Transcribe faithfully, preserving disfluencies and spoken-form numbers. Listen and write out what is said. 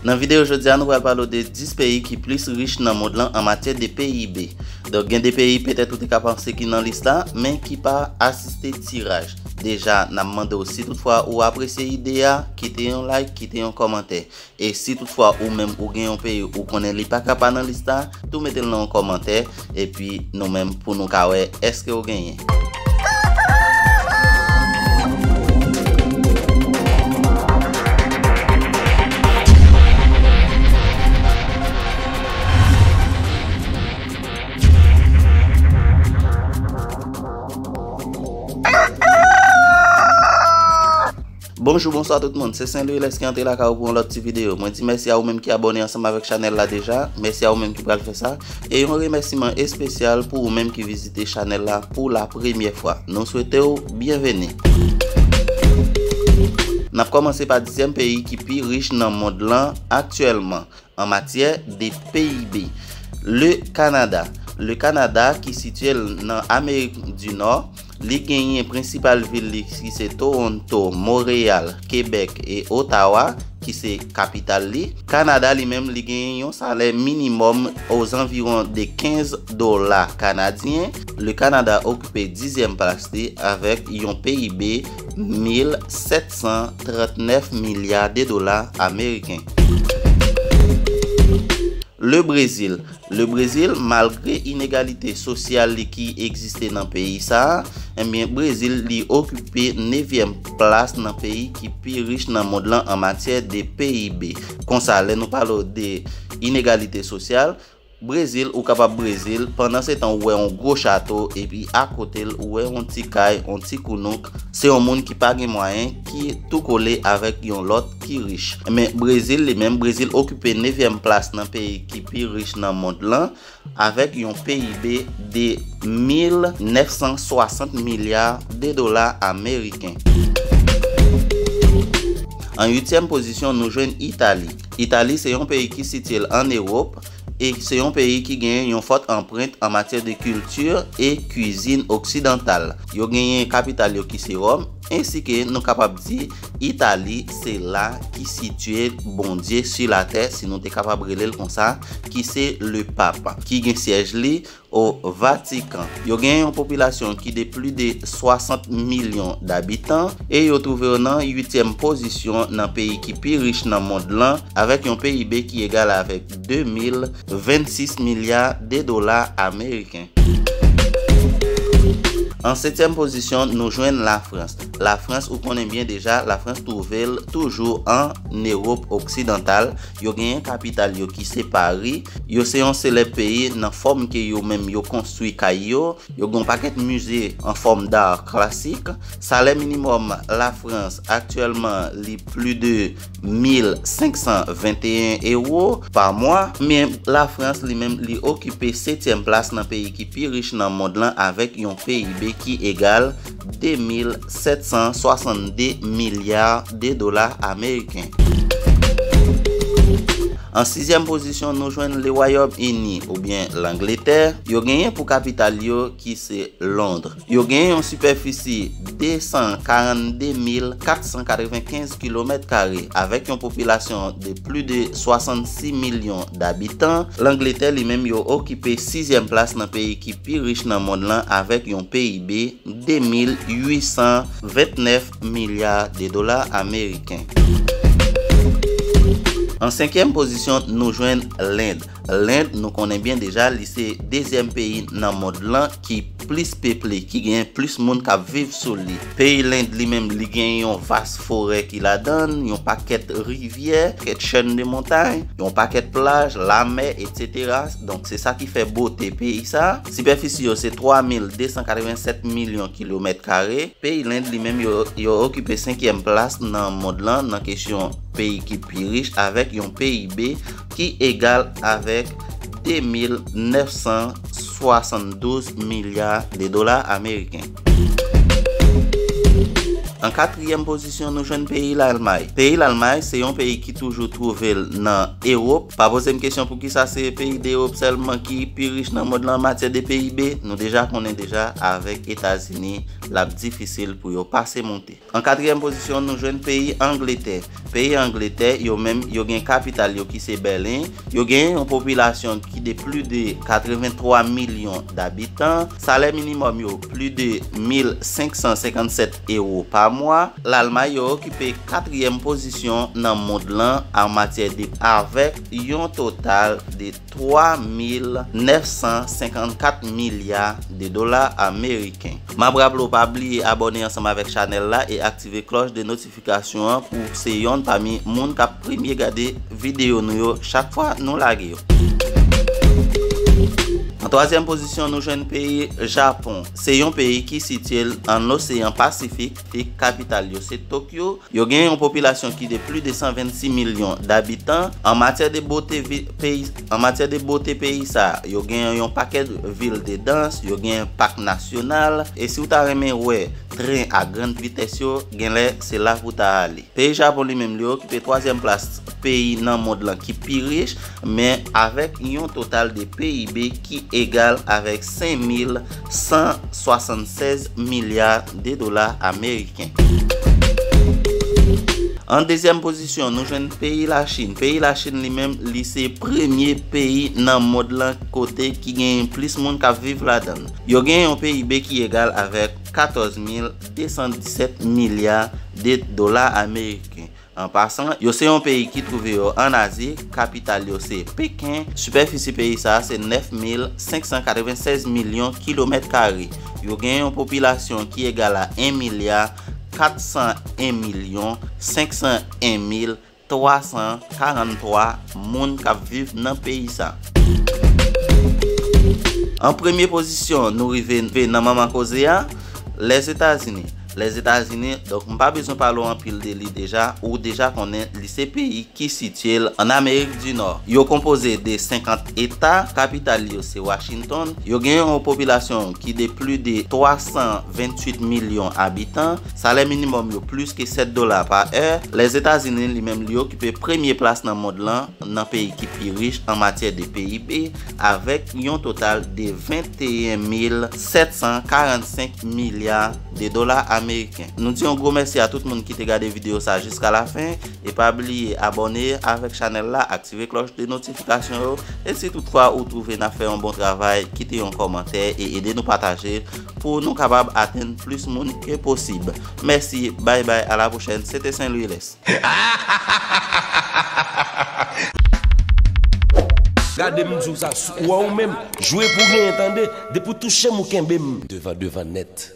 Nan videyo jodi a, nou pral pale w de dis peyi ki plis rich nan mond lan an matyè de P I B. Donk, gen de peyi petèt ou te ka panse ki nan lis la, men ki pa asiste tiraj. Deja, n ap mande w, si toutfwa ou apresye ide a, kite yon like, kite yon kòmantè. E si toutfwa ou menm ou gen yon peyi ou konnen li pa ka pa nan lis la, tou mete l nan yon kòmantè, epi nou menm pou nou ka wè èske ou genyen. Bonjou, bonswa tout moun. Se Sen Lwi Lès ki antre lakay ou pou yon lòt ti videyo. Mwen di mèsi a ou menm ki abòne ansanm avèk chanèl la deja. Mèsi a ou menm ki pral fè sa. E yon remèsiman espesyal pou ou menm ki vizite chanèl la pou la premyè fwa. Nou swete w byenveni. N ap kòmanse pa dizyèm peyi ki pi rich nan mond lan aktyèlman an matyè de P I B. Le Canada. Le Canada, ki sitiye l nan Amerik di Nò, li genyen prensipal vil li ki se Toronto, Montréal, Québec e Ottawa, ki se kapital li. Kanada li menm, li genyen yon salè minimòm ozanviwon de kenz dola kanadyen. Le Canada okipe dizyèm plas li avèk yon P I B mil sèt san trant nèf milya de dola ameriken. Le Brezil. Le Brezil, malgre inegalite sosyal li ki egziste nan peyi sa a, ebyen, Brezil, li okipe nevyèm plas nan peyi ki pi rich nan mond lan an matyè de P I B. Konsa, lè nou pale w de inegalite sosyal, Brezil, ou kapab Brezil, pandan se tan ou wè yon gwo chato, epi akote l, ou wè yon ti kay, yon ti kounouk, se yon moun ki pa gen mwayen, ki tou kole avèk yon lòt ki rich. Men Brezil li menm, Brezil okipe nevyèm plas nan peyi ki pi rich nan mond lan, avèk yon P I B de mil nèf san swasant milya de dola ameriken. An uityèm pozisyon, nou jwenn Itali. Itali se yon peyi ki sitiye l ann Ewòp e se yon peyi ki gen yon fòt anprent an matyè de kilti e kwizin oksidantal. Yo genyen kapital yo ki se Wòm, ensi ke nou kapab di Itali se la ki sitiye Bondye si latè, si nou te kapab rele l konsa, ki se le Pap, ki gen syèj li o Vatikan. Yo gen yon popilasyon ki de plis de swasant milyon dabitan e yo twouve yo nan uityèm pozisyon nan peyi ki pi rich nan mond lan, avèk yon P I B ki egal avèk de mil vennsis milya de dola ameriken. An setyèm pozisyon, nou jwenn Lafrans. Lafrans, ou konnen byen deja, Lafrans twouve l toujou ann Ewòp oksidantal. Yo genyen kapital yo ki se Pari. Yo se yon selèb peyi nan fòm ke yo menm yo konstwi kay yo. Yo gen yon pakèt mize an fòm d'art klasik. Salè minimòm Lafrans aktyèlman li plis de mil senk san venteyen ewo pa mwa. Men Lafrans li menm li okipe setyèm plas nan peyi ki pi rich nan mond lan avèk yon P I B ki egal de mil sèt san swasannde milya de dola ameriken. An sizyèm pozisyon, nou jwenn Le Wayòm Ini oubyen Langletè. Yo genyen pou kapital yo ki se Lond. Yo gen yon sipèfisi de san karannde mil kat san katrevenkenz kilomèt kare, avèk yon popilasyon de plis de swasannsis milyon dabitan. Langletè li menm yo okipe sizyèm plas nan peyi ki pi rich nan mond lan avèk yon P I B de mil uit san ventnèf milya de dola ameriken. An senkyèm pozisyon, nou jwenn Lend. Lend, nou konnen byen deja, li se dezyèm peyi nan mond lan ki plis peple, ki gen plis moun k ap viv sou li. Peyi Lend li menm, li gen yon vas forè ki ladan l, yon pakèt rivyè, pakèt chèn de montay, yon pakèt plaj, lamè, etsetera. Donk, se sa ki fè bote peyi sa. Sipèfisi yo se twa mil de san katrevennsèt milyon kilomèt kare. Peyi Lend li menm, yo, yo okipe senkyèm plas nan mond lan nan kesyon peyi ki pi rich, avèk yon P I B ki egal avèk de mil nèf san swasanndouz milya de dola ameriken. An katriyèm pozisyon, nou jwenn peyi Lalmay. Peyi Lalmay se yon peyi ki toujou twouve l nan Ewòp. Pa poze m kesyon poukisa se peyi de Ewòp sèlman ki pi rich nan mond lan an matyè de P I B. Nou deja konnen deja avèk Etazini, l ap difisil pou yo pase monte. An katriyèm pozisyon, nou jwenn peyi Angletè. Peyi Angletè, yo menm, yo gen kapital yo ki se Bèlen. Yo gen yon popilasyon ki de plis de katrevenntwa milyon dabitan. Salè minimòm yo plis de mil senk san senkannsèt ewo pa mwa. Lalmay yo okipe katriyèm pozisyon nan mond lan an matyè de, avèk yon total de twa mil nèf san senkannkat milya de dola ameriken. M ap raple w pa bliye abòne ansanm avèk chanèl la e aktive klòch de notifikasyon an pou w se yonn pami moun k ap premye gade videyo nou yo chak fwa nou lage yo. An twazyèm pozisyon, nou jwenn peyi Japon. Se yon peyi ki sitye l an Oseyan Pasifik. Kapital yo se Tokyo. Yo gen yon popilasyon ki de plis de san vennsis milyon dabitan. An matyè de bote vi-, peyi, an matyè de bote peyi sa a, yo gen yon pakèt vil de dans, yo gen pak nasyonal. E si w ta renmen wè tren a grann vitès yo, genlè se la pou w ta ale. Peyi Japon li menm, li okipe twazyèm plas peyi nan mond lan ki pi rich, men avèk yon total de P I B ki egal avèk senk mil san swasannsèz milya de dola ameriken. An dezyèm pozisyon, nou jwenn peyi Lachin. Peyi Lachin li menm, li se premye peyi nan mond lan kote ki gen plis moun k ap viv ladan l. Yo gen yon P I B ki egal avèk katòz mil de san disèt milya de dola ameriken. An pasan, yo se yon peyi ki twouve yo ann Azi, kapital yo se Peken, sipèfisi peyi sa a se nèf mil senk san katrevennsèz milyon kilomèt kare. Yo gen yon popilasyon ki egal a en milya kat san en milyon senk san en mil twa san karanntwa moun k ap viv nan peyi sa. An premye pozisyon, nou rive nan manman koze a, Lèzetazini. Lèzetazini, donk, m pa bezwen pale w anpil de li deja, ou deja konnen li se peyi ki sitye l ann Amerik di Nò. Yo konpoze de senkant eta, kapital yo se Washington. Yo gen yon popilasyon ki de plis de twa san venntuit milyon abitan. Salè minimòm yo plis ke sèt dola pa è. Lèzetazini li menm li okipe premye plas nan mond lan nan peyi ki pi rich an matyè de P I B, avèk yon total de venteyen mil sèt san karannsenk milya de dola ameriken. Nou di yon gwo mèsi a tout moun ki te gade videyo sa jiska lafen, e pa bliye abòne avèk chanèl la, aktive klòch de notifikasyon yo, e si toutfwa ou twouve n ap fè yon bon travay, kite yon kòmantè e ede nou pataje pou nou kapab atenn plis moun ke posib. Mèsi, bay bay, a la pwochèn, se te Sen Lwi Lès. Gade m di w sa, ou wè ou menm, jwe pou genyen tande, depi w touche m ou kenbe m. Devan, devan nèt.